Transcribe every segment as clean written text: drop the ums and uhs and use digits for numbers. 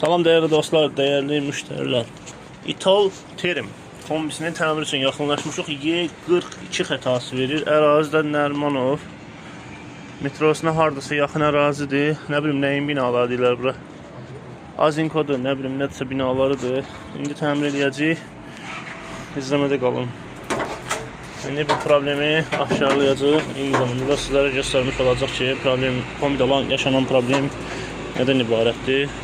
Salam dəyərli dostlar, dəyərli müştərilər. İtal Terim kombisinin təmir üçün yaxınlaşmışıq. Y42 xətası verir. Ərazidə Nərmanov metrosuna hardasa yaxın ərazidir. Nə bilim nəyin binaları deyirlər bura. Azinkodur, nə bilim nədirsə binalarıdır. İndi təmir eləyəcəyik. İzləmədə qalın. İndi bu problemi aşkarlayacağıq. Eyni zamanda da sizlərə göstərmiş olacaq ki, problem kombidə olan yaşanan problem nədən ibarətdir.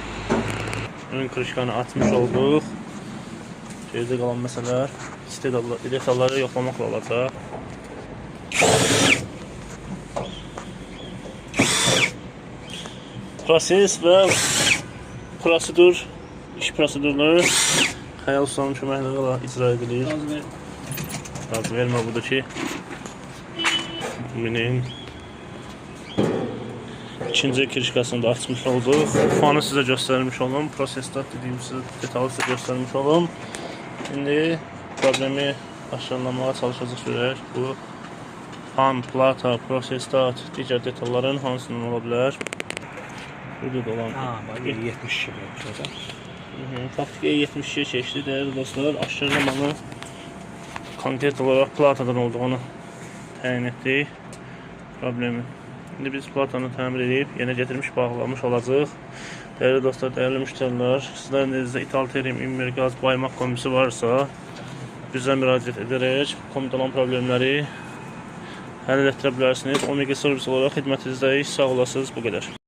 Ön kırışkanı atmış olduq. Geride qalan məsələlər detalları yoxlamaqla olacaq. Proses və prosedur, iş prosedurları Xəyal Ustanın köməkliyi ilə icra edilir. Gaz ver. Gaz vermə budur ki, kombinin ikinci kirişkasını da açmış olduq. Fanı sizə göstərmiş olum. Prosesdə dediyim sizə detalı sizə göstərmiş olum. İndi problemi aşkarlamağa çalışacaq görək. Bu fan, plata, prosestat, digər detalların hansından ola bilər. Burada da olan Ha, bak 72 vermiş o da. Faktiki E72-yə keçdi. Dəyərli dostlar, aşkarlamanı konkret olaraq platadan olduğunu təyin etdik problemi. İndi biz platanı təmir edib yenə getirmiş bağlamış olacağıq. Dəyərli dostlar, dəyərli müştərilər, sizlərin elinizdə İtal Terim, İmmir qaz, Baymaq kombisi varsa bizə müraciət edərək kombidə olan problemləri həll etdirə bilərsiniz. Omega servis olaraq xidmətinizdəyik. Sağ olasınız. Bu qədər.